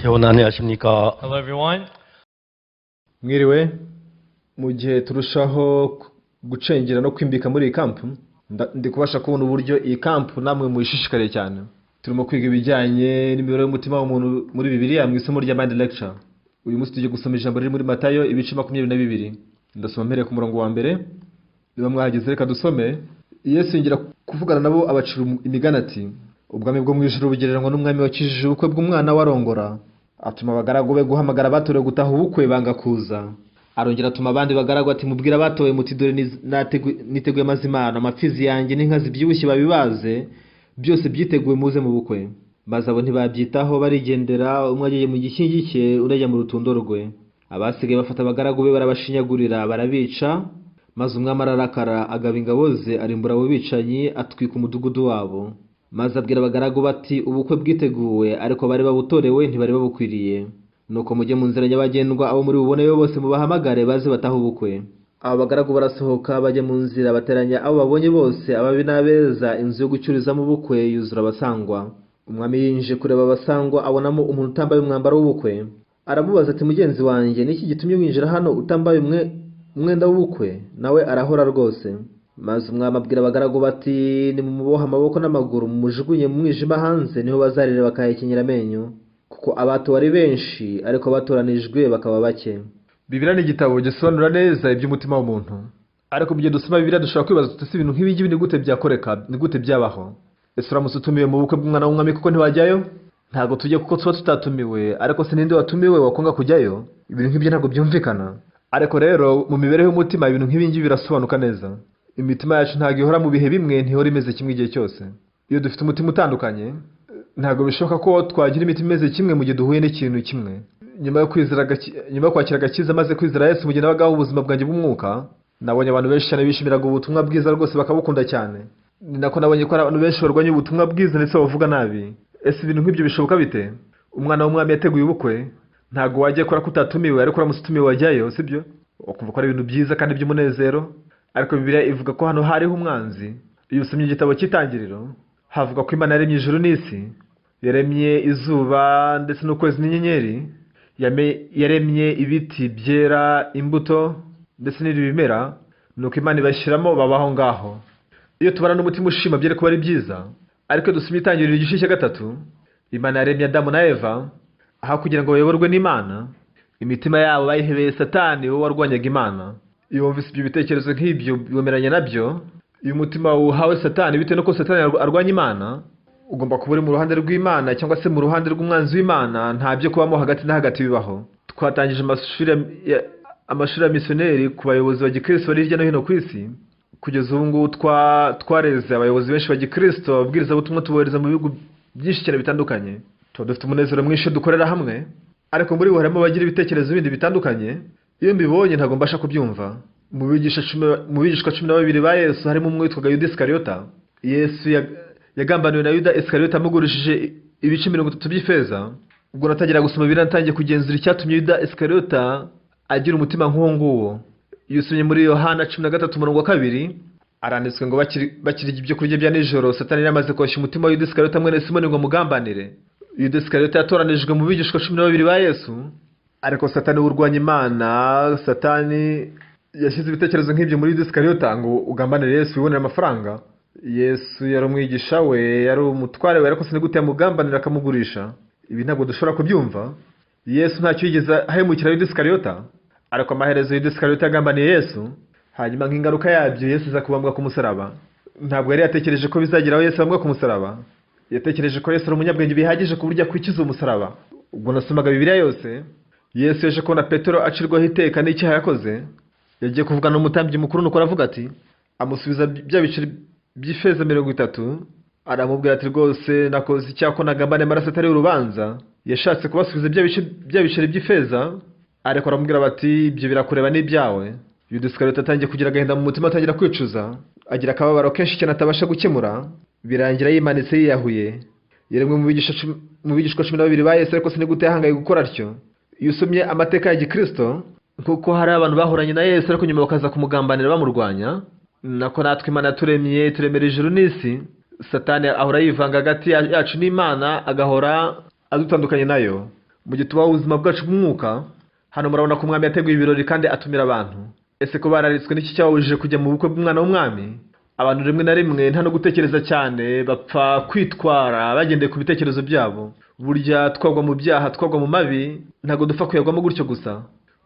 여러분 안녕하십니까? Hello, everyone. Mwiriwe. Mu gihe turushaho gucengera no kwimbika muri iyi kampu, ndi kubasha kubona uburyo iyi kampu namwe muyishishikariye cyane. Turimo kwiga ibijyanye n'imibereho y'umutima w'umuntu muri Bibiliya mu isomo rya Mind Lecture. Uyu munsi tugiye gusoma ijambo riri muri Matayo ibice 22. Ndasoma mpereye ku murongo wa mbere. Niba mwahageze, reka dusome. Yesu yongera kuvugana nabo, abacira imigani ati: "Ubwami bwo mu ijuru bugereranywa n'umwami wakijije ubukwe bw'umwana warongora. Atuma abagaragu be guhamagara abatorewe gutaha ubukwe, banga kuza. Arongera atuma abandi bagaragu ati: 'Mubwire abatowe muti: Dore niteguye amazimano, amapfizi yanjye n'inka zibyibushye babibaze, byose byiteguwe, muze mu bukwe.' Maze abo ntibabyitaho, barigendera, umwe agiye mu gikingi cye, undi ajya mu rutundo rwe. Abasigaye bafata abagaragu be, barabashinyagurira, barabica. Maze umwami ararakara, agaba ingabo ze, arimbura abo bicanyi, atwika umudugudu wabo. Maze abwira abagaragu bati: 'Ubukwe bwiteguwe, ariko bari babutorewe ntibari babukwiriye. Nuko mujye mu nzira nyabagendwa, abo muri buboneyo bose mubahamagare baze batahe ubukwe.' Abo bagaragu barasohoka, bajya mu nzira, bateranya abo babonye bose, ababi n'abeza, inzu yo gucururizamo ubukwe yuzura abasangwa. Umwami yinjiye kureba abasangwa, abonamo umuntu utambaye umwambaro w'ubukwe. Aramubaza ati: 'Mugenzi wanjye, niki gitumye winjira hano utambaye umwenda w'ubukwe?' Nawe arahora rwose. Maze umwami abwira abagaragu bati: 'Nimumubohe amaboko n'amaguru, mumujugunye mu mwijima hanze, niho bazarira bakahekenyera amenyo, kuko abatowe ari benshi, ariko abatoranijwe bakaba bake.'" Bibiliya ni igitabo gisobanura neza iby'umutima w'umuntu, ariko mu gihe dusoma Bibiliya dushobora kwibaza tuti: "Ese ibintu nk'ibi ngibi ni gute byakoreka? Ni gute byabaho?" Ese uramutse utumiwe mu bukwe bw'umwana w'umwami, kuko ntiwajyayo? Ntabwo tujya kuko tuba tutatumiwe, ariko se ninde watumiwe wakwanga kujyayo? Ibintu nk'ibyo ntabwo byumvikana. Ariko rero mu mibereho y'umutima ibintu nk'ibi ngibi birasobanuka neza. Imitima yacu ntabwo ihora mu bihe bimwe, ntihora imeze kimwe igihe cyose. Iyo dufite umutima utandukanye, ntabwo bishoboka ko twagira imitima imeze kimwe mu gihe duhuye n'ikintu kimwe. Nyuma yo kwakira agakiza, maze kwizera Yesu, mu gihe nabagaho ubuzima bwanjye bw'umwuka, nabonye abantu benshi cyane bishimiraga ubutumwa bwiza rwose, bakabukunda cyane. Ni nako nabonye ko hari abantu benshi barwanya ubutumwa bwiza, ndetse bavuga nabi. Ese ibintu nk'ibyo bishoboka bite? Umwana w'umwami yateguye ubukwe, ntabwo wajya kubera ko utatumiwe, ariko uramutse utumiwe wajyayo, sibyo? Ukumva ko ari ibintu byiza kandi by'umunezero. Ariko Bibiliya ivuga ko hano hariho umwanzi. Iyo usomye igitabo cy'Itangiriro, havuga ko Imana yaremye ijuru n'isi, yaremye izuba ndetse n'ukwezi n'inyenyeri, yaremye ibiti byera imbuto ndetse n'ibindi bimera, nuko Imana ibashyiramo, babaho ngaho. Iyo tubana n'umutima ushima, byari kuba ari byiza. Ariko iyo dusomye Itangiriro igice cya 3, Imana yaremye Adamu na Eva, aho kugira ngo bayoborwe n'Imana, imitima yabo bayihebeye Satani, wowe warwanyaga Imana. Iyo wumvise ibyo bitekerezo nk'ibyo, wemeranya nabyo? Iyo umutima uhawe Satani, bitewe n'uko Satani arwanya Imana, ugomba kuba uri mu ruhande rw'Imana cyangwa se mu ruhande rw'umwanzi w'Imana. Nta byo kubamo hagati na hagati bibaho. Twatangije amashuri ya misiyoneri ku bayobozi ba gikristo bari hirya no hino ku isi. Kugeza ubu ngubu twareze abayobozi benshi ba gikristo, ababwirizabutumwa, tubohereza mu bihugu byinshi cyane bitandukanye. Tuba dufite umunezero mwinshi iyo dukorera hamwe, ariko muri bo harimo abagira ibitekerezo bindi bitandukanye. Iyo mbibonye ntabwo mbasha kubyumva. Mu bigishwa 12 ba Yesu harimo umwe witwaga Yuda Isikariyota. Yesu yagambaniwe na Yuda Isikariyota, amugurishije ibice 30 by'ifeza. Ubwo natangira gusoma Bibiliya, natangiye kugenzura icyatumye Yuda Isikariyota agira umutima nk'uwo nguwo. Iyo usomye muri Yohana 13 umurongo wa 2, aranditswe ngo: Bakirya ibyo kurya bya nijoro, Satani yari amaze koshya umutima wa Yuda Isikariyota mwene Simoni ngo amugambanire." Yuda Isikariyota yatoranijwe mu bigishwa 12 ba Yesu, ariko Satani urwanya Imana, Satani yashyize ibitekerezo nk'ibyo muri Yuda Isikariyota ngo ugambanire Yesu wibonere amafaranga. Yesu yari umwigisha we, yari umutware we, ariko se ni gute yamugambanira akamugurisha? Ibi ntabwo dushobora kubyumva. Yesu ntacyo yigeze ahemukira Yuda Isikariyota, ariko amaherezo Yuda Isikariyota yagambaniye Yesu. Hanyuma nk'ingaruka yabyo, Yesu aza kubambwa ku musaraba. Ntabwo yari yatekereje ko bizagera aho Yesu abambwa ku musaraba. Yatekereje ko Yesu ari umunyabwenge bihagije ku buryo akwikiza umusaraba. Ubwo nasomaga Bibiliya yose, Yesu yaje kubona Petero acirwaho iteka n'icyaha yakoze. Yagiye kuvugana n'umutambyi mukuru, nuko aravuga ati, amusubiza bya biceri by'ifeza 30, aramubwira ati: "Rwose nakoze icyaha ko nagambaniye amaraso atari urubanza." Yashatse kubasubiza bya biceri by'ifeza, ariko aramubwira bati: "Ibyo birakureba n'ibyawe." Yuda Isikariyota atangiye kugira agahinda mu mutima, atangira kwicuza, agira akababaro kenshi cyane atabasha gukemura, birangira yimanitse yiyahuye. Yaremwe mu bigishwa 12 ba Yesu, ariko se ni gute yahangaye gukora atyo? Iyo usomye amateka ya gikristo, kuko hari abantu bahoranye na Yesu ariko nyuma bakaza kumugambanira, bamurwanya, nako natwe Imana yaturemye, turemera ijuru n'isi, Satani ahora yivanga hagati yacu n'Imana, agahora adutandukanye nayo. Mu gihe tubaho ubuzima bwacu bw'umwuka, hano murabona ko umwami yateguye ibirori kandi atumira abantu. Ese ko bararitswe n'iki cyababujije kujya mu bukwe bw'umwana w'umwami? Abantu rimwe na rimwe nta no gutekereza cyane, bapfa kwitwara bagendeye ku bitekerezo byabo. Burya twagwa mu byaha, twagwa mu mabi, ntabwo dupfa kuyagwamo gutyo gusa.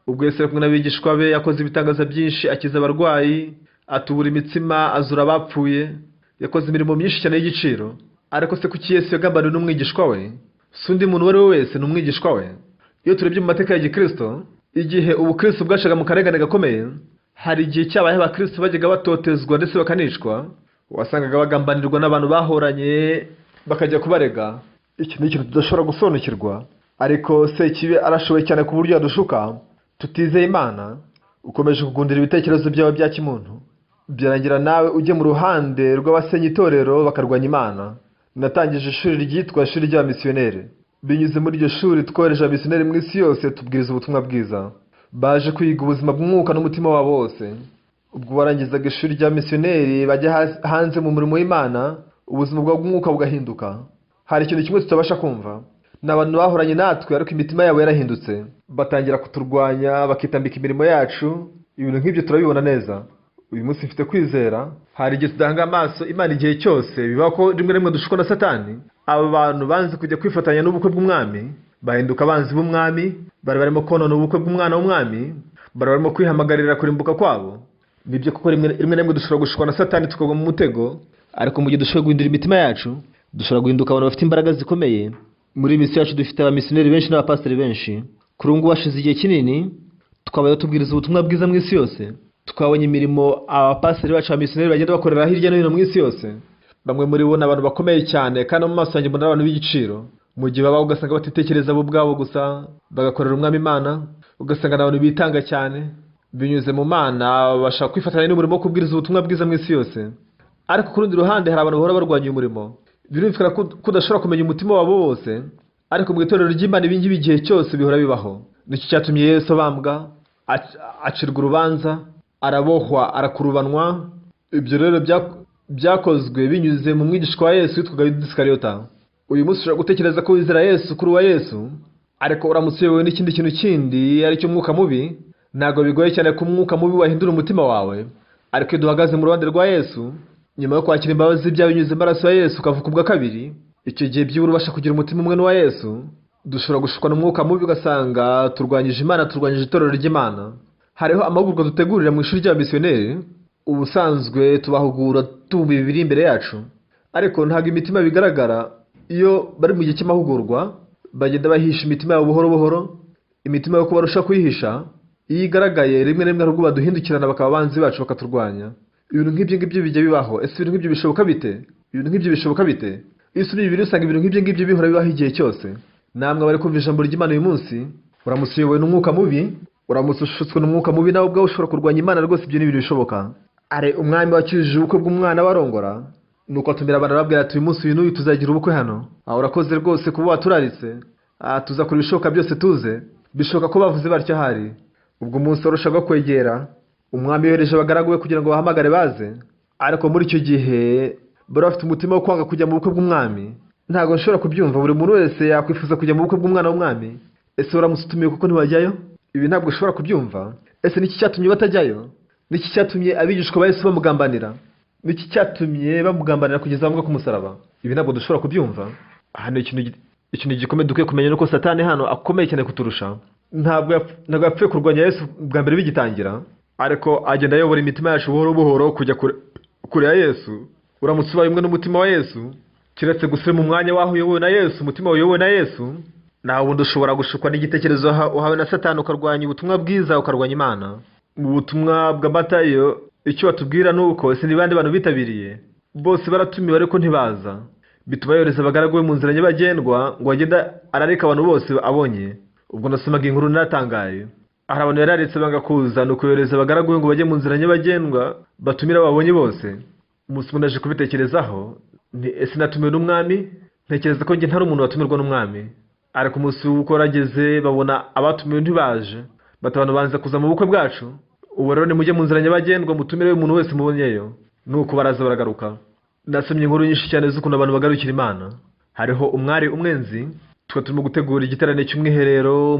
Ubwo Yesu ari kumwe n'abigishwa be, yakoze ibitangaza byinshi, akiza abarwayi, atubura imitsima, azura abapfuye, yakoze imirimo myinshi cyane y'igiciro. Ariko se kuki Yesu yagambaniwe n'umwigishwa we? Si undi muntu uwo ari we wese, ni umwigishwa we. Iyo turebye mu mateka ya gikristo, igihe ubukristo bwacaga mu karengane gakomeye, hari igihe cyabayeho abakristo bajyaga batotezwa ndetse bakanicwa. Wasangaga bagambanirwa n'abantu bahoranye bakajya kubarega. Iki ni ikintu tudashobora gusobanukirwa, ariko Sekibi arashoboye cyane ku buryo yadushuka tutizeye Imana. Ukomeje kugundira ibitekerezo byawe bya kimuntu, byarangira nawe ujye mu ruhande rw'abasenya itorero bakarwanya Imana. Natangije ishuri ryitwa ishuri ry'abamisiyoneri. Binyuze muri iryo shuri twohereje abamisiyoneri mu isi yose, tubwiriza ubutumwa bwiza. Baje kwiga ubuzima bw'umwuka n'umutima wabo wose. Ubwo barangizaga ishuri ry'abamisiyoneri bajya hanze mu murimo w'Imana, ubuzima bwabo bw'umwuka bugahinduka. Hari ikintu kimwe tutabasha kumva. Ni abantu bahoranye natwe, ariko imitima yabo yarahindutse, batangira kuturwanya, bakitambika imirimo yacu. Ibintu nk'ibyo turabibona neza. Uyu munsi mfite kwizera. Hari igihe tudahanga amaso Imana igihe cyose, bibaho ko rimwe rimwe dushukwa na Satani. Aba bantu banze kujya kwifatanya n'ubukwe bw'umwami, bahinduka abanzi b'umwami. Bari barimo konona ubukwe bw'umwana w'umwami, bari barimo kwihamagarira kurimbuka kwabo. Nibyo kuko rimwe rimwe na rimwe dushobora gushukwa na Satani tukagwa mu mutego, ariko mu gihe dushoboye guhindura imitima yacu, dushobora guhinduka abantu bafite imbaraga zikomeye. Muri iyi misiyo yacu dufite abamisiyoneri benshi n'abapasiteri benshi. Kuri ubu ngubu hashize igihe kinini twabayeho tubwiriza ubutumwa bwiza mu isi yose. Twabonye imirimo abapasiteri bacu, abamisiyoneri bagenda bakorera hirya no hino mu isi yose. Bamwe muri bo ni abantu bakomeye cyane, kandi mu maso yanjye mbona ari abantu b'igiciro. Mu gihe babaho ugasanga batitekereza bo ubwabo gusa, bagakorera umwami Imana, ugasanga ni abantu bitanga cyane. Binyuze mu Mana bashaka kwifatanya n'umurimo wo kubwiriza ubutumwa bwiza mu isi yose. Ariko ku rundi ruhande hari abantu bahora barwanya uyu murimo. Birumvikana ko udashobora kumenya umutima wabo wose, ariko mu itorero ry'Imana ibi ngibi igihe cyose bihora bibaho. Nicyo cyatumye Yesu abambwa, acirwa urubanza, arabohwa, arakurubanwa. Ibyo rero byakozwe binyuze mu mwigishwa wa Yesu witwaga Yuda Isikariyota. Uyu munsi ushobora gutekereza ko wizera Yesu kuri uwa Yesu, ariko uramutse uyobowe n'ikindi kintu kindi aricyo mwuka mubi, ntabwo bigoye cyane ko umwuka mubi wahindura umutima wawe. Ariko iyo duhagaze mu ruhande rwa Yesu, nyuma yo kwakira imbabazi z'ibyaha binyuze mu maraso ya Yesu, ukavuka ubwa kabiri, icyo gihe byibura ubasha kugira umutima umwe n'uwa Yesu. Dushobora gushukwa n'umwuka mubi ugasanga turwanyije Imana, turwanyije itorero ry'Imana. Hariho amahugurwa dutegurira mu ishuri ry'abamisiyoneri. Ubusanzwe tubahugura tubumba ibiri imbere yacu, ariko ntabwo imitima bigaragara. Iyo bari mu gihe cy'amahugurwa bagenda bahisha imitima yabo buhoro buhoro. Imitima yo kubarusha kuyihisha, iyo igaragaye rimwe na rimwe hari ubwo baduhindukirana bakaba abanzi bacu, bakaturwanya. Ibintu nk'ibyo ngibyo bijya bibaho. Ese ibintu nk'ibyo bishoboka bite? Ibintu nk'ibyo bishoboka bite? Iyo usomye Bibiliya usanga ibintu nk'ibyo ngibyo bihora bibaho igihe cyose. Namwe abari kumva ijambo ry'Imana uyu munsi, uramutse uyobowe n'umwuka mubi, uramutse ushutswe n'umwuka mubi, nawe ubwawe ushobora kurwanya Imana rwose. Ibyo ni ibintu bishoboka. Are umwami wakijije ubukwe bw'umwana barongora, nuko atumira abantu, arababwira ati: "Uyu munsi uyu n'uyu tuzagira ubukwe hano. Aho urakoze rwose kuba waturaritse, tuzakora ibishoboka byose tuze." Bishoboka ko bavuze batyo ahari. Ubwo umunsi warushaga kwegera, umwami yohereje abagaragu be kugira ngo bahamagare baze, ariko muri icyo gihe bari bafite umutima wo kwanga kujya mu bukwe bw'umwami. Ntabwo nshobora kubyumva. Buri muntu wese yakwifuza kujya mu bukwe bw'umwana w'umwami. Ese uramutse utumiwe kuko ntiwajyayo? Ibi ntabwo ushobora kubyumva. Ese niki cyatumye batajyayo? Niki cyatumye abigishwa ba Yesu bamugambanira? Niki cyatumye bamugambanira kugeza bamwe ku musaraba? Ibi ntabwo dushobora kubyumva. Hano ikintu gikomeye dukwiye kumenya ni uko Satani hano akomeye cyane kuturusha. Ntabwo yapfuye kurwanya Yesu bwa mbere bigitangira, ariko agenda ayobora imitima yacu buhoro buhoro kujya kure ya Yesu. Uramutse ubaye umwe n'umutima wa Yesu, keretse gusa uri mu mwanya w'aho uyobowe na Yesu, umutima uyobowe na Yesu, nawe wundi ushobora gushukwa n'igitekerezo uhawe na Satani, ukarwanya ubutumwa bwiza, ukarwanya Imana. Mu butumwa bwa Matayo icyo batubwira ni uko ese ni bande bantu bitabiriye? Bose baratumiwe ariko ntibaza. Bituma yohereza abagaragu be mu nzira nyabagendwa ngo agende ararika abantu bose abonye. Ubwo nasomaga inkuru naratangaye. Hari abantu yararitse banga kuza, nuko yohereza abagaragu be ngo bajye mu nzira nyabagendwa batumire abo babonye bose. Umunsi umwe naje kubitekerezaho, nti: "Ese natumiwe n'umwami?" Ntekereza ko njye ntari umuntu watumirwa n'umwami. Ariko umunsi w'ubukwe warageze, babona abatumiwe ntibaje, bati: "Abantu banze kuza mu bukwe bwacu. Ubu rero nimujye mu nzira nyabagendwa mutumire umuntu wese mubonyeyo." Nuko baraza baragaruka. Nasomye inkuru nyinshi cyane z'ukuntu abantu bagarukira Imana. Hariho umwari umwenzi. Tukaba turimo gutegura igiterane cy'umwiherero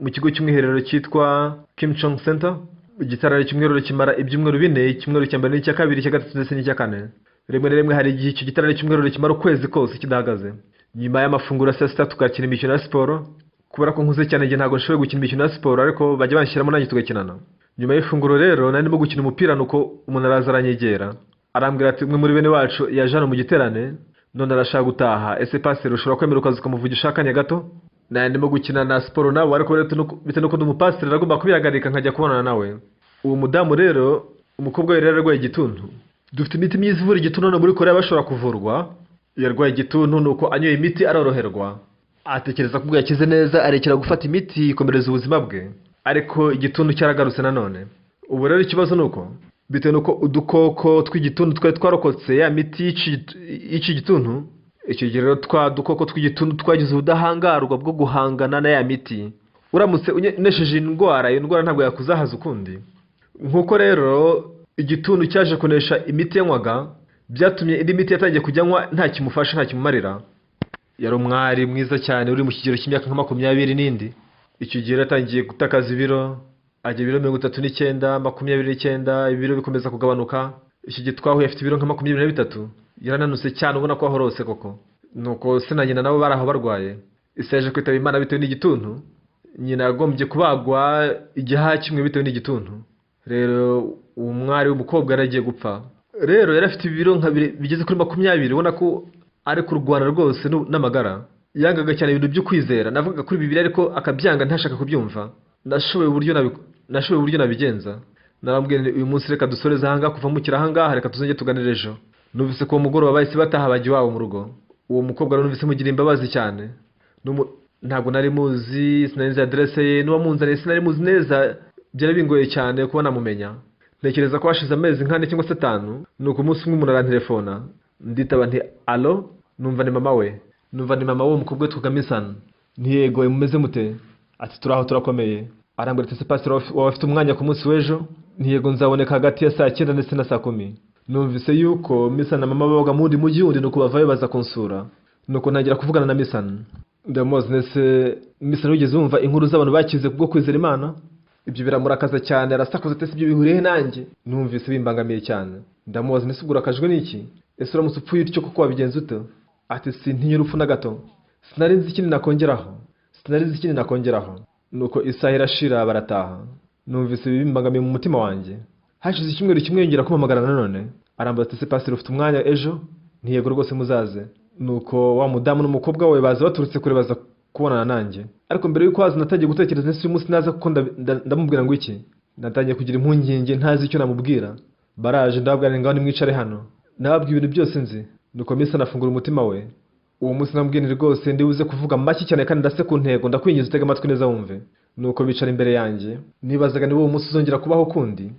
mu kigo cy'umwiherero cyitwa Kim Chong Center. Igiterane cy'umwiherero kimara ibyumweru 4, icyumweru cya mbere n'icya kabiri, icya gatatu ndetse n'icya kane. Rimwe na rimwe hari igihe icyo giterane cy'umwiherero kimara ukwezi kose kidahagaze. Nyuma y'amafunguro ya saa sita tugakina imikino ya siporo. Kubera ko nkuze cyane njye ntabwo nshoboye gukina imikino ya siporo, ariko bajya banshyiramo nanjye tugakinana. Nyuma y'ifunguro rero nari ndimo gukina umupira, nuko umuntu araza aranyegera arambwira ati umwe muri bene wacu yaje hano mu giterane none arashaka gutaha, ese pasiteri ushobora kwemera ukaza ukamuvugisha akanya gato? Nari ndimo gukina na siporo nawe, ariko bitewe nuko ndi umupasiteri nagomba kubihagarika nkajya kubonana nawe. Uwo mudamu rero umukobwa we rero yarwaye igituntu. Dufite imiti myiza ivura igituntu hano muri Korea bashobora kuvurwa. Yarwaye igituntu nuko anyoye imiti aroroherwa, atekereza ko ubwo yakize neza arekera gufata imiti yikomereza ubuzima bwe, ariko igituntu cyaragarutse nanone. Ubu rero ikibazo ni uko bitewe nuko udukoko tw'igituntu twari twarokotse ya miti y'iki gituntu, icyo gihe rero twa dukoko tw'igituntu twagize ubudahangarwa bwo guhangana na ya miti. Uramutse unesheje indwara, iyo ndwara ntabwo yakuzahaza ukundi. Nk'uko rero igituntu cyaje kunesha imiti yanywaga, byatumye indi miti yatangiye kujya anywa nta kimufasha, nta kimumarira. Yari umwari mwiza cyane uri mu kigero cy'imyaka nka 20 n'indi. Icyo gihe yatangiye gutakaza ibiro, ajya ibiro 39, 29, ibiro bikomeza kugabanuka. Iki gihe twahuye afite ibiro nka 23, yarananutse cyane ubona ko ahorose koko. Nuko se na nyina nabo bari aho barwaye. Ise yaje kwitaba Imana bitewe n'igituntu, nyina yagombye kubagwa igihaha kimwe bitewe n'igituntu. Rero uwo mwari w'umukobwa yari agiye gupfa. Rero yari afite ibiro nka bigeze kuri 20, ubona ko ari kurwana rwose n'amagara. Yangaga cyane ibintu byo kwizera, navugaga kuri Bibiliya ariko akabyanga ntashaka kubyumva. Nashoboye uburyo nabigenza. Narambwiye nti uyu munsi reka dusoreze ahangaha, kuva mukira ahangaha reka tuzongere tuganire ejo. Numvise ko uwo mugoroba bahise bataha bajya iwabo mu rugo. Uwo mukobwa numvise mugira imbabazi cyane. Ntabwo nari muzi, sinari nzi adresse ye, n'uwamunzaniye sinari muzi neza, byari bingoye cyane kuba namumenya. Ntekereza ko hashize amezi nk'ane cyangwa se 5, nuko umunsi umwe umuntu arantelefona, nditaba nti allo, numva ni mama we. Numva ni mama w'uwo mukobwa witwaga Misan. Nti yego mumeze mute? Ati turaho turakomeye. Arambwira ati se pastor waba afite umwanya ku munsi w'ejo? Nti yego nzaboneka hagati ya saa 9 ndetse na saa 10. Numvise yuko Misan na mama babaga mu wundi mujyi wundi, nuko bavayo baza kunsura. Nuko ntangira kuvugana na Misan. Ndamubaza ndetse Misan wigeze wumva inkuru z'abantu bakize kubwo kwizera Imana? Ibyo biramurakaza cyane, arasakuza ati ibyo bihuriye nanjye? Numvise bimbangamiye cyane. Ndamubaza ndetse ubwo urakajwe n'iki? Ese uramutse upfuye utyo kuko wabigenza ute? Ati sintinya urupfu na gato. Sinari nzi ikindi nakongeraho. Sinari nzi ikindi nakongeraho. Nuko isaha irashira barataha. Numvise bimbangamiye mu mutima wanjye. Hashize icyumweru kimwe yongera kumpamagara nanone. Arambaza ati se pastor ufite umwanya ejo? Nti yego rwose muzaze. Nuko wa mudamu n'umukobwa we baza baturutse kure baza kubonana nanjye. Ariko mbere yuko haza natangiye gutekereza nese uyu munsi naza kuko ndamubwira ngo iki? Natangiye kugira impungenge ntazi icyo namubwira. Baraje ndababwira ngaho nimwicare hano. Nababwiye ibintu byose nzi. Nuko Misa nafungura umutima we. Uwo munsi namubwiye rwose ndibuze kuvuga make cyane kandi ndase ku ntego, ndakwinginze utege amatwi neza wumve. Nuko bicara imbere yanjye. Nibazaga niba uwo munsi uzongera kubaho ukundi.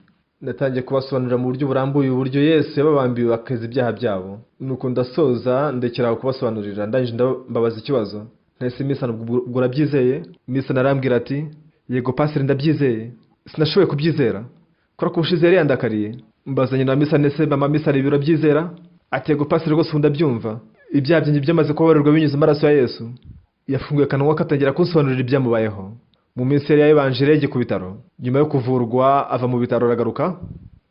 Natangiye kubasobanurira mu buryo burambuye uburyo Yesu yababambiwe akeza ibyaha byabo. Nuko ndasoza ndekera kubasobanurira, ndangije mbabaza ikibazo. Ntese Misa ubwo urabyizeye? Misa narambwira ati yego pastor ndabyizeye. Sinashoboye kubyizera kubera ko ubushize yari yandakariye. Mbazanye na Misa nese mama Misa ibi urabyizera? Ati yego pastor rwose ubu ndabyumva. Ibyaha byanjye byamaze kubabarirwa binyuze mu maraso ya Yesu. Yafunguye akanwa katangira kunsobanurira ibyamubayeho. Mu minsi yari yabanje yagiye ku bitaro. Nyuma yo kuvurwa ava mu bitaro aragaruka.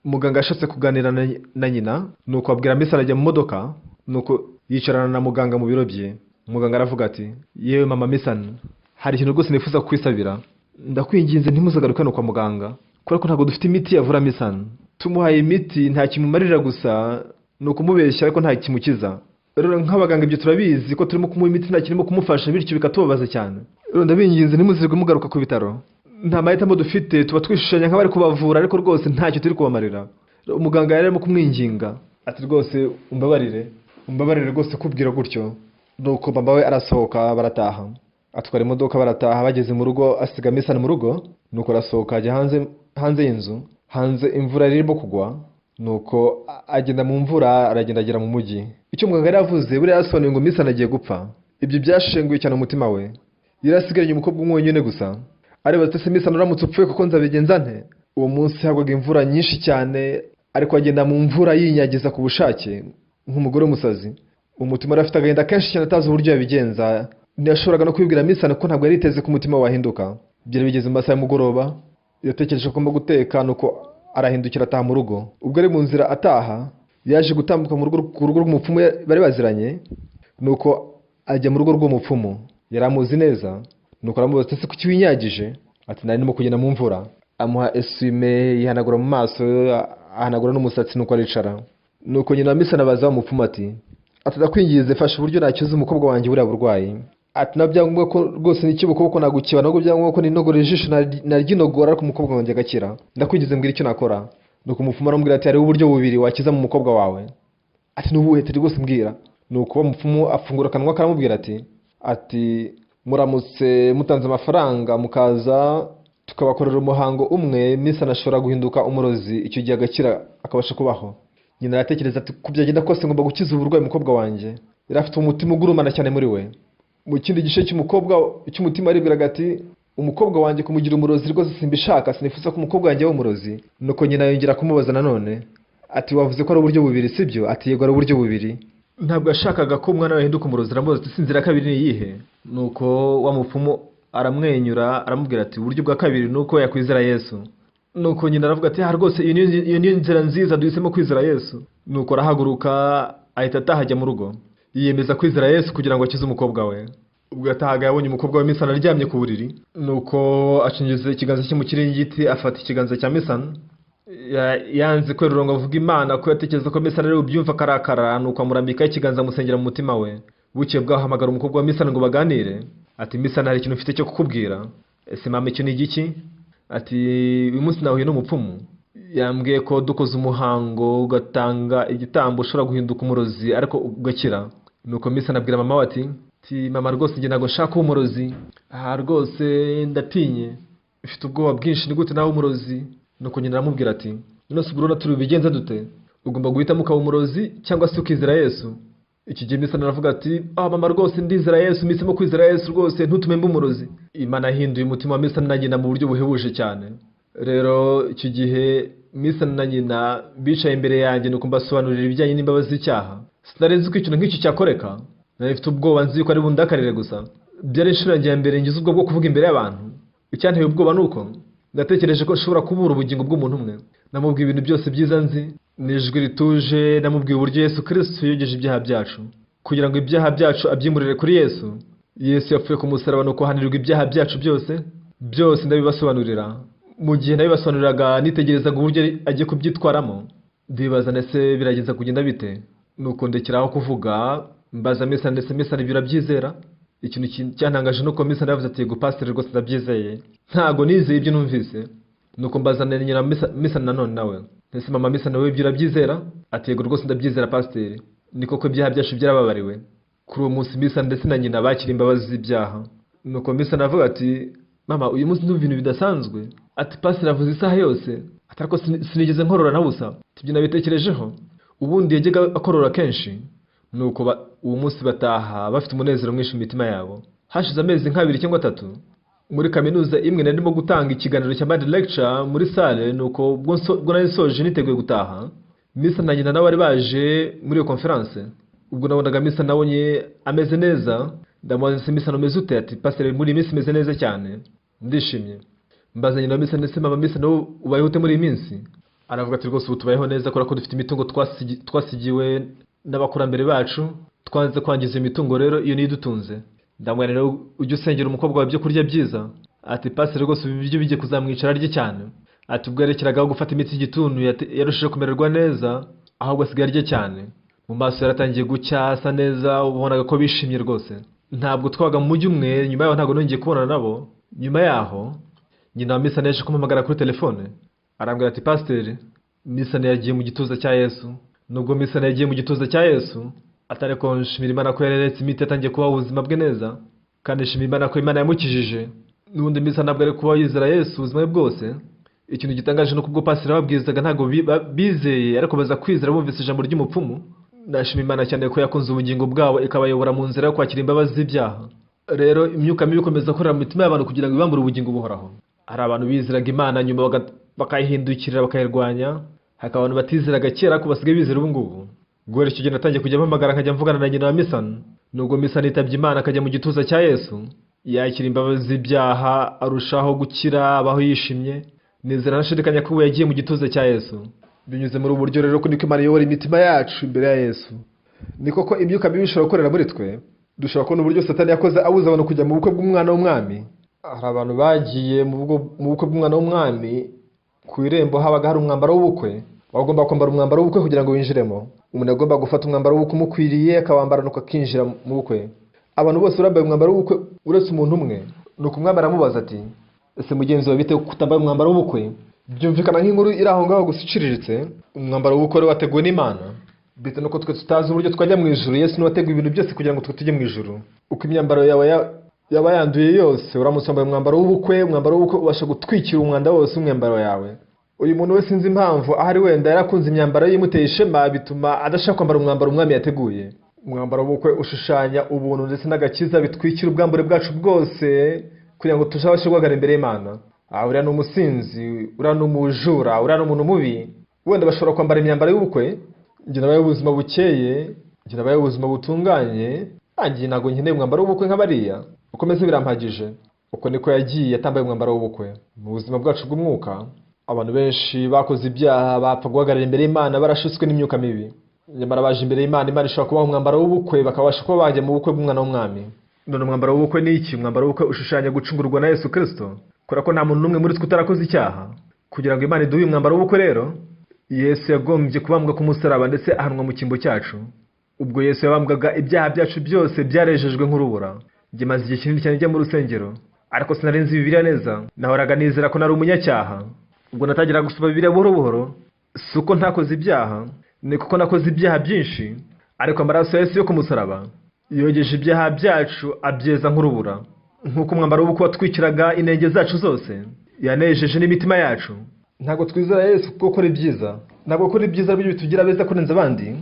Muganga yashatse kuganira na nyina, nuko abwira Misa arajya mu modoka, nuko yicarana na muganga mu biro bye. Muganga aravuga ati yewe mama Misan, hari ikintu rwose nifuza kukwisabira. Ndakwinginze ntimuzagaruke hano kwa muganga, kubera ko ntabwo dufite imiti yavura Misan. Tumuhaye imiti nta kimumarira, gusa ni ukumubeshya ariko nta kimukiza. Rero nk'abaganga ibyo turabizi ko turimo kumuha imiti nta kirimo kumufasha, bityo bikatubabaza cyane. Rero ndabinginze ntimuzirwe mugaruka ku bitaro. Nta mahitamo dufite, tuba twishushanya nk'abari kubavura ariko rwose ntacyo turi kubamarira. Umuganga yari arimo kumwinginga ati rwose umbabarire, umbabarire rwose kubwira gutyo. Nuko mama we arasohoka barataha, atwara imodoka barataha. Bageze mu rugo asiga Misan mu rugo, nuko arasohoka ajya hanze y'inzu. Hanze imvura irimo kugwa, nuko agenda mu mvura aragenda agera mu mujyi. Icyo muganga yari yavuze buriya yasobanuye ngo Misan agiye gupfa. Ibyo byashenguye cyane umutima we. Yari asigaranye umukobwa umwe wenyine gusa. Aribaza ati se Misan uramutse upfuye kuko nzabigenza nte? Uwo munsi hagwaga imvura nyinshi cyane, ariko agenda mu mvura yinyagiza ku bushake nk'umugore w'umusazi. Umutima yari afite agahinda kenshi cyane atazi uburyo yabigenza. Ntiyashoboraga no kubibwira Misana ko ntabwo yari yiteze ko umutima we wahinduka. Byari bigeze mu masaha y'umugoroba, yatekereje ko agomba guteka, nuko arahindukira ataha mu rugo. Ubwo ari mu nzira ataha, yaje gutambuka mu rugo ku rugo rw'umupfumu bari baziranye, nuko ajya mu rugo rw'umupfumu. Yari amuzi neza, nuko aramubaza ati: "Ese kuki winyagije?" Ati: "Nari ndimo kugenda mu mvura." Amuha essuie-main, yihanagura mu maso, ahanagura n'umusatsi, nuko aricara. Nuko nyina wa Misana abaza wa mupfumu ati: "Ndakwinginze, fasha uburyo nakiza umukobwa wanjye buriya burwayi." Ati: "Na byangombwa ko rwose nikiba ukuboko nagukiba, nabwo byangombwa ko ninogora ijisho naryinogora, ariko umukobwa wanjye agakira. Ndakwinginze, mbwira icyo nakora." Nuko umupfumu aramubwira ati: "Hariho uburyo bubiri wakiza mu mukobwa wawe." Ati: "Ni ubuhe?" Ati: "Rwose mbwira." Nuko uwo mupfumu afungura akanwa, karamubwira ati: "Muramutse mutanze amafaranga mukaza tukabakorera umuhango umwe, Misana ashobora guhinduka umurozi, icyo gihe agakira akabasha kubaho." Nyina aratekereza ati: "Uko byagenda kose ngomba gukiza uburwayi umukobwa wanjye." Yari afite umutima ugurumana cyane muri we. Mu kindi gice cy'umukobwa cy'umutima aribwiraga ati: "Umukobwa wanjye kumugira umurozi rwose simbishaka, sinifuza ko umukobwa wanjye aba umurozi." Nuko nyina yongera kumubaza nanone ati: "Wavuze ko ari uburyo bubiri, sibyo?" Ati: "Yego, ari uburyo bubiri." Ntabwo yashakaga ko umwana we ahinduka umurozi. Aramubaza ati: "Inzira ya kabiri ni iyihe?" Nuko wa mupfumu aramwenyura, aramubwira ati: "Uburyo bwa kabiri ni uko yakwizera Yesu." Nuko nyina aravuga ati: "Ah, rwose iyo niyo nzira nziza, duhisemo kwizera Yesu." Nuko arahaguruka, ahita ataha ajya mu rugo, yiyemeza kwizera Yesu kugira ngo akize umukobwa we. Ubwo yatahaga, yabonye umukobwa we Misana aryamye ku buriri, nuko acinjiza ikiganza cye mu kiringiti, afata ikiganza cya Misana. Yanze kwerura ngo avuge Imana ko yatekereza ko Misana ari bubyumve akarakara, nuko amurambikaho ikiganza, amusengera mu mutima we. Bukeye bwaho ahamagara umukobwa wa Misana ngo baganire. Ati: "Misana, hari ikintu mfite cyo kukubwira." "Ese mama, icyo ni igiki?" Ati: "Uyu munsi nahuye n'umupfumu, yambwiye ko dukoze umuhango ugatanga igitambo ushobora guhinduka umurozi ariko ugakira." Nuko Misana abwira mama we ati: "Mama, rwose njye ntabwo nshaka kuba umurozi. Aha rwose ndatinye, mfite ubwoba bwinshi, ni gute nawe umurozi?" Nuko nyina aramubwira ati: "None se ubwo urabona turi bubigenze dute? Ugomba guhitamo ukaba umurozi cyangwa se ukizera Yesu." Iki gihe Misana aravuga ati: "Ah, mama, rwose ndizera Yesu, mpisemo kwizera Yesu, rwose ntutume mba umurozi." Imana yahinduye umutima wa Misana na nyina mu buryo buhebuje cyane. Rero icyo gihe Misana na nyina bicaye imbere yanjye, nuko mbasobanurira ibijyanye n'imbabazi z'icyaha. Sinari nzi ko ikintu nk'icyo cyakoreka. Nari mfite ubwoba, nzi yuko ari bundakarire gusa. Byari inshuro yanjye ya mbere ngize ubwoba bwo kuvuga imbere y'abantu. Icyanteye ubwoba ni uko natekereje ko nshobora kubura ubugingo bw'umuntu umwe. Namubwiye ibintu byose byiza nzi n'ijwi rituje. Namubwiye uburyo Yesu Kristo yogeje ibyaha byacu kugira ngo ibyaha byacu abyimurire kuri Yesu. Yesu yapfuye ku musaraba, nuko ahanirwa ibyaha byacu byose byose. Ndabibasobanurira. Mu gihe nabibasobanuriraga, nitegerezaga uburyo agiye kubyitwaramo, ndibaza ndetse birageza kugenda bite. Nuko ndekeraho kuvuga, mbaza Misana: "Ndetse Misana, ibyo urabyizera?" Ikintu cyantangaje nuko Misana yavuze ati: "Yego pasiteri, rwose ndabyizeye, ntago nizeye ibyo numvise." Nuko mbazana nyina Misana nanone nawe: "Ese mama Misana, wowe ibyo urabyizera?" Ati: "Yego, rwose ndabyizera pasiteri, ni koko ibyaha byacu byarababariwe." Kuri uwo munsi Misana ndetse na nyina bakira imbabazi z'ibyaha. Nuko Misana avuga ati: "Mama, uyu munsi ndumva ibintu bidasanzwe." Ati: "Pasiteri avuze isaha yose," ati, "ariko sinigeze nkorora na busa." Ati: "Ibyo nabitekerejeho, ubundi yajyaga akorora kenshi." Nuko uwo munsi bataha bafite umunezero mwinshi mu mitima yabo. Hashize amezi nk'abiri cyangwa atatu, muri kaminuza imwe narimo gutanga ikiganiro cya Monday lecture muri salle. Nuko ubwo nari nsoje niteguye gutaha, Misa na nyina nabo bari baje muri iyo conference. Ubwo nabonaga Misa, nabonye ameze neza. Ndamubaza: "Ese Misa, umeze ute?" Ati: "Pasiteri, muri iyi minsi meze neza cyane, ndishimye." Mbaza nyina wa Misa: "Ndetse mama Misa, nawe ubayeho ute muri iyi minsi?" Aravuga ati: "Rwose ubu tubayeho neza kubera ko dufite imitungo twasigiwe n'abakurambere bacu. Twanze kwangiza iyo mitungo, rero iyo niyo idutunze." Ndamubwira: "Rero ujye usengera umukobwa wawe ibyo kurya byiza." Ati: "Pasiteri, rwose ubu ibiryo bigiye kuzamwicara arye cyane." Ati: "Ubwo yerekeragaho gufata imiti y'igituntu yarushijeho kumererwa neza, ahubwo asigaye arya cyane, mu maso yaratangiye gucya, asa neza." Ubonaga ko bishimye rwose. Ntabwo twabaga mu mujyi umwe. Nyuma yaho ntabwo nongeye kubonana nabo. Nyuma yaho nyina wa Misana yaje kumpamagara kuri telefone, arambwira ati: "Pasiteri, Misana yagiye mu gituza cya Yesu." Nubwo Misana yagiye mu gituza cya Yesu, atari ko nshimira Imana ko yareretse imiti, yatangiye kubaho ubuzima bwe neza, kandi nshimira Imana ko Imana yamukijije. N'ubundi Misa ntabwo ari kuba yizera Yesu ubuzima bwe bwose. Ikintu gitangaje ni uko ubwo pasiteri babwirizaga ntabwo bizeye, ariko baza kwizera bumvise ijambo ry'umupfumu. Ndashima Imana cyane ko yakunze ubugingo bwabo, ikabayobora mu nzira yo kwakira imbabazi z'ibyaha. Rero imyuka mibi ikomeza gukorera mu mitima y'abantu kugira ngo ibambure ubugingo buhoraho. Hari abantu bizeraga Imana, nyuma bakayihindukirira, bakayirwanya. Hakaba abantu batizeraga kera ariko basigaye bizera ubu ngubu. Guhera icyo gihe natangiye kujya mpamagara, nkajya mvugana na nyina wa Misana. Nubwo Misa yitabye Imana akajya mu gituza cya Yesu, yakira imbabazi z'ibyaha, arushaho gukira, abaho yishimye. Nizera ntashidikanya ko ubu yagiye mu gituza cya Yesu. Binyuze muri ubu buryo rero ko niko Imana iyobora imitima yacu imbere ya Yesu. Ni koko imyuka mibi ishobora gukorera muri twe. Dushobora kubona uburyo Satani yakoze abuza abantu kujya mu bukwe bw'umwana w'umwami. Hari abantu bagiye mu bukwe bw'umwana w'umwami, ku irembo habaga hari umwambaro w'ubukwe. Bagomba kwambara umwambaro w'ubukwe kugira ngo winjiremo. Umuntu agomba gufata umwambaro w'ubukwe umukwiriye, akawambara nuko akinjira mu bukwe. Abantu bose bambaye umwambaro w'ubukwe uretse umuntu umwe. Nuko umwami aramubaza ati: "Ese mugenzi wawe bite kutambaye umwambaro w'ubukwe?" Byumvikana nk'inkuru iri aho ngaho gusa iciriritse. Umwambaro w'ubukwe wari wateguwe n'Imana. Bitewe nuko twe tutazi uburyo twajya mu ijuru, Yesu niwe wateguye ibintu byose kugira ngo twe tujye mu ijuru. Uko imyambaro yawe yaba yanduye yose, uramutse wambaye umwambaro w'ubukwe, umwambaro w'ubukwe ubasha gutwikira umwanda wose w'umwambaro yawe. Uyu muntu we sinzi impamvu, ahari wenda yarakunze imyambaro ye imuteye ishema, bituma adashaka kwambara umwambaro umwami yateguye. Umwambaro w'ubukwe ushushanya ubuntu ndetse n'agakiza bitwikira ubwambure bwacu bwose kugira ngo tuzabashe guhagarara imbere y'Imana. Uriya ni umusinzi, uriya ni umujura, uriya ni umuntu mubi. Wenda bashobora kwambara imyambaro y'ubukwe. Njye nabayeho ubuzima bukeye, njye nabayeho ubuzima butunganye, nanjye ntabwo nkeneye umwambaro w'ubukwe nka bariya. Uko meze birampagije. Uko niko yagiye atambaye umwambaro w'ubukwe. Mu buzima bwacu bw'umwuka, abantu benshi bakoze ibyaha bapfa guhagarara imbere y'Imana barashutswe n'imyuka mibi. Nyamara baje imbere y'Imana, Imana ishobora kubaha umwambaro w'ubukwe, bakabasha kuba bajya mu bukwe bw'umwana w'umwami. None umwambaro w'ubukwe ni iki? Umwambaro w'ubukwe ushushanya gucungurwa na Yesu Kristo. Kubera ko nta muntu n'umwe muri twe utarakoze icyaha. Kugira ngo Imana iduhe umwambaro w'ubukwe rero, Yesu yagombye kubambwa ku musaraba ndetse ahanwa mu cyimbo cyacu. Ubwo Yesu yabambwaga, ibyaha byacu byose byarejejwe nk'urubura. Njye maze igihe kinini cyane njya mu rusengero, ariko sinari nzi Bibiliya neza. Nahoraga nizera ko nari umunyacyaha. Ubwo natangiraga gusoma Bibiliya buhoro buhoro, si uko ntakoze ibyaha, ni kuko nakoze ibyaha byinshi, ariko amaraso ya Yesu yo ku musaraba yogeje ibyaha byacu abyeza nk'urubura. Nk'uko umwambaro w'ubukwe watwikiraga inenge zacu zose, yanejeje n'imitima yacu. Ntabwo twizera Yesu kuko gukora ibyiza. Ntabwo gukora ibyiza aribyo bitugira beza kurenza abandi.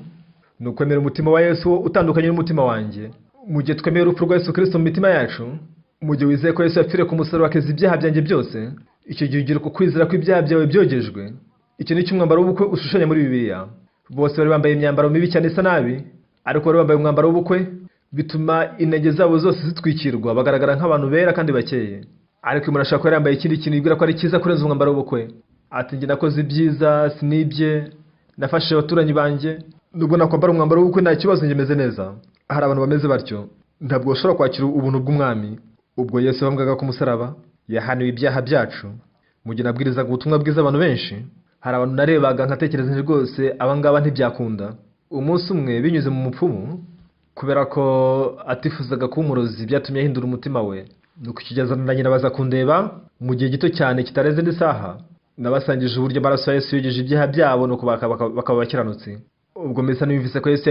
Ni ukwemera umutima wa Yesu utandukanye n'umutima wanjye. Mu gihe twemeye urupfu rwa Yesu Kristo mu mitima yacu, mu gihe wizeye ko Yesu yapfiriye ku musaraba akeza ibyaha byanjye byose, icyo gihe ugira uko kwizera ko ibyaha byawe byogejwe. Icyo ni cyo umwambaro w'ubukwe ushushanya muri Bibiliya. Bose bari bambaye imyambaro mibi cyane isa nabi, ariko bari bambaye umwambaro w'ubukwe, bituma intege zabo zose zitwikirwa, bagaragara nk'abantu bera kandi bakeye. Ariko umuntu ashobora kuba yambaye ikindi kintu yibwira ko ari cyiza kurenza umwambaro w'ubukwe. Ati: "Njye nakoze ibyiza, sinibye, nafashije abaturanyi banjye, nubwo nakwambara umwambaro w'ubukwe nta kibazo, njye meze neza." Hari abantu bameze batyo, ntabwo bashobora kwakira ubuntu bw'umwami. Ubwo Yesu yabambwaga ku musaraba, yahaniwe ibyaha byacu. Mu gihe nabwirizaga ubutumwa bwiza abantu benshi, hari abantu narebaga nkatekereza nti rwose abangaba ntibyakunda. Umunsi umwe binyuze mu mupfumu, kubera ko atifuzaga kuba umurozi, byatumye ahindura umutima we. Nuko ikigezana na nyina baza kundeba mu gihe gito cyane kitarenze n'isaha. Nabasangije uburyo amaraso ya Yesu yogeje ibyaha byabo, nuko bakaba abakiranutsi. Ubwo Mesa numvise ko Yesu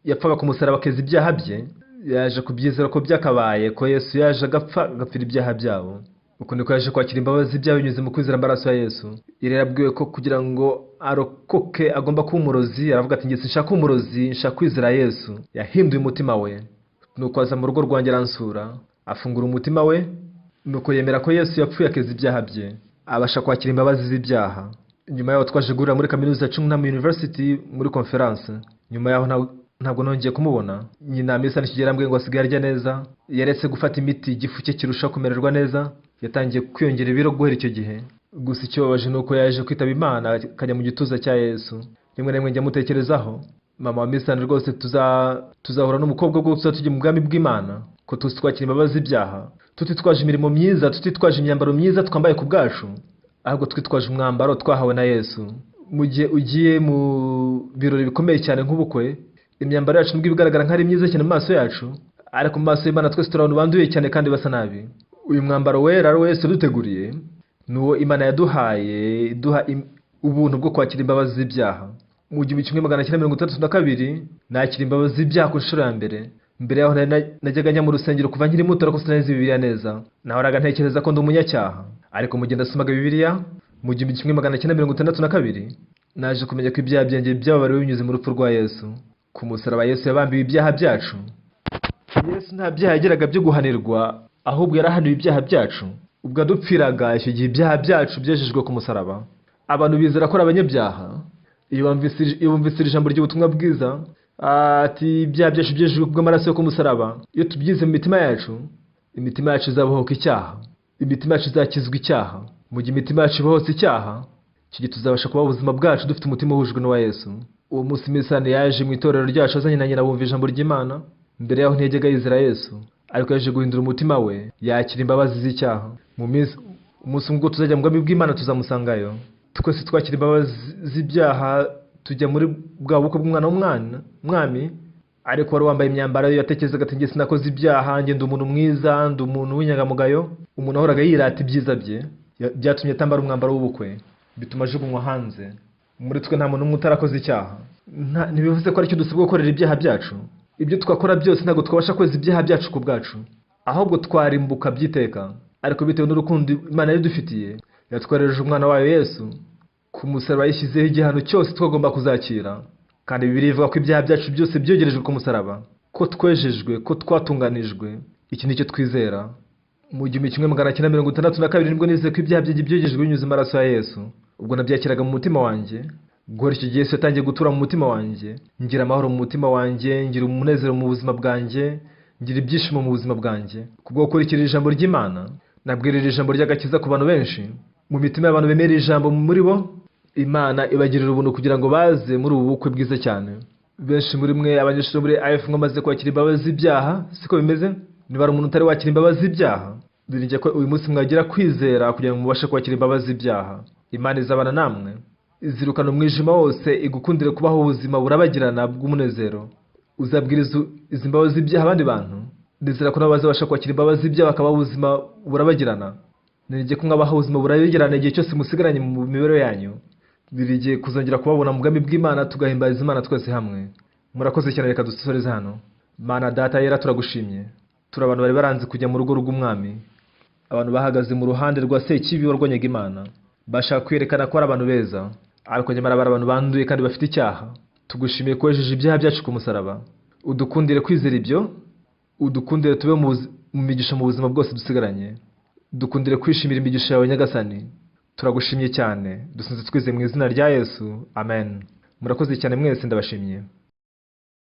yapfaga ku musaraba akeza ibyaha bye, yaje kubyizera ko byakabaye ko Yesu yaje agapfa agapfira ibyaha byabo. Uko niko yaje kwakira imbabazi z'ibyaha binyuze mu kwizera amaraso ya Yesu. Yari yarabwiwe ko kugira ngo arokoke agomba kuba umurozi, aravuga ati: "Njye sinshaka umurozi, nshaka kwizera Yesu." Yahinduye umutima we. Nuko aza mu rugo rwanjye aransura, afungura umutima we, nuko yemera ko Yesu yapfuye akeza ibyaha bye, abasha kwakira imbabazi z'ibyaha. Nyuma yaho twaje guhurira muri kaminuza ya Chungnam University muri conference. Nyuma yaho ntabwo nongeye kumubona. Nyina Misa nikigera yarambwiye ngo asigaye arya neza, yaretse gufata imiti, igifu cye kirushaho kumererwa neza, yatangiye kwiyongera ibiro guhera icyo gihe. Gusa ikibabaje ni uko yaje kwitaba Imana akajya mu gituza cya Yesu. Rimwe na rimwe njya mutekerezaho. Mama wa Misa rwose tuzahura n'umukobwa ubwo tuzaba tujya mu bwami bw'Imana, ko tuzi twakira imbabazi z'ibyaha, tutitwaje imirimo myiza, tutitwaje imyambaro myiza twambaye ku bwacu, ahubwo twitwaje umwambaro twahawe na Yesu. Mu gihe ugiye mu birori bikomeye cyane nk'ubukwe, imyambaro yacu nubwo igaragara nk'ari myiza cyane mu maso yacu, ariko mu maso y'Imana twese turi abantu banduye cyane kandi basa nabi. Uyu mwambaro wera ari wo Yesu yaduteguriye, ni uwo Imana yaduhaye, iduha ubuntu bwo kwakira imbabazi z'ibyaha. Mu 1962 nakira imbabazi z'ibyaha ku nshuro ya mbere. Mbere yaho najyaga njya mu rusengero kuva nkiri muto, ariko sinari nzi Bibiliya neza. Nahoraga ntekereza ko ndi umunyacyaha. Ariko mu gihe nasomaga Bibiliya mu 1962, naje kumenya ko ibyaha byanjye byababariwe binyuze mu rupfu rwa Yesu. Ku musaraba Yesu yabambiwe ibyaha byacu. Yesu nta byaha yagiraga byo guhanirwa, ahubwo yarahaniwe ibyaha byacu. Ubwo yadupfiraga, icyo gihe ibyaha byacu byejejwe ku musaraba. Abantu bizera ko ari abanyabyaha. Iyo bumvise ijambo ry'ubutumwa bwiza, Ati ibyaha byacu byejejwe kubw'amaraso yo ku musaraba. Iyo tubyize mu mitima yacu, imitima yacu izabohoka icyaha, imitima yacu izakizwa icyaha. Mu gihe imitima yacu ibohotse icyaha, icyo gihe tuzabasha kubaho ubuzima bwacu dufite umutima uhujwe n'uwa Yesu. Uwo munsi Misani yaje mu itorero ryacu azanye na nyina, bumva ijambo ry'Imana. Mbere yaho ntiyajyaga yizera Yesu, ariko yaje guhindura umutima we, yakira imbabazi z'icyaha. Mu minsi umunsi umwe ubwo tuzajya mu bwami bw'Imana, tuzamusangayo. Twese twakira imbabazi z'ibyaha, tujya muri bwa bukwe bw'umwana w'umwana mwami. Ariko wari wambaye imyambaro ye yatekerezaga ati: "Njye sinakoze ibyaha, njye ndi umuntu mwiza, ndi umuntu w'inyangamugayo." Umuntu wahoraga yirata ibyiza bye, byatumye atambara umwambaro w'ubukwe, bituma ajugunywa hanze. Muri twe nta muntu n'umwe utarakoze icyaha. Ntibivuze ko aricyo dusabwa gukorera ibyaha byacu. Ibyo twakora byose, ntabwo twabasha kweza ibyaha byacu ku bwacu, ahubwo twarimbuka by'iteka. Ariko bitewe n'urukundo Imana yadufitiye, yatwoherereje umwana wayo Yesu ku musaraba, yishyizeho igihano cyose twagomba kuzakira. Kandi Bibiliya ivuga ko ibyaha byacu byose byogerejwe ku musaraba, ko twejejwe, ko twatunganijwe. Iki nicyo twizera. Mu 1962 nibwo nizeye ko ibyaha byanjye byogejwe binyuze mu maraso ya Yesu. Ubwo nabyakiraga mu mutima wanjye, guhera icyo gihe Yesu yatangiye gutura mu mutima wanjye. Ngira amahoro mu mutima wanjye, ngira umunezero mu buzima bwanjye, ngira ibyishimo mu buzima bwanjye kubwo gukurikira ijambo ry'Imana. Nabwirira ijambo ry'agakiza ku bantu benshi. Mu mitima y'abantu bemera ijambo muri bo, Imana ibagirira ubuntu kugira ngo baze muri ubu bukwe bwiza cyane. Benshi muri mwe abanyeshuri bo muri IF mwamaze kwakira imbabazi z'ibyaha, siko bimeze? Niba ari umuntu utari wakira imbabazi z'ibyaha, biringiye ko uyu munsi mwagira kwizera kugira ngo mubashe kwakira imbabazi z'ibyaha. Imana izabana namwe, izirukana umwijima wose, igukundire kubaho ubuzima burabagirana bw'umunezero. Uzabwiriza izi mbabazi z'ibyaha abandi bantu. Nizera ko nabo bazabasha kwakira imbabazi z'ibyaha, bakabaho ubuzima burabagirana. Niringiye ko mwabaho ubuzima burabagirana igihe cyose musigaranye mu mibereho yanyu. Niringiye kuzongera kubabona mu bwami bw'Imana, tugahimbaza Imana twese hamwe. Murakoze cyane, reka dusoreze hano. Mana Data yera, turagushimye. Turi abantu bari baranze kujya mu rugo rw'umwami, abantu bahagaze mu ruhande rwa Sekibi warwanyaga Imana, bashaka kwerekana ko ari abantu beza, ariko nyamara bari abantu banduye kandi bafite icyaha. Tugushimiye ko wejeje ibyaha byacu ku musaraba. Udukundire kwizera ibyo, udukundire tube mu migisha mu buzima bwose dusigaranye. Dukundire kwishimira imigisha yawe, Nyagasani. Turagushimye cyane, dusinze twizeye mu izina rya Yesu, amen. Murakoze cyane mwese, ndabashimye.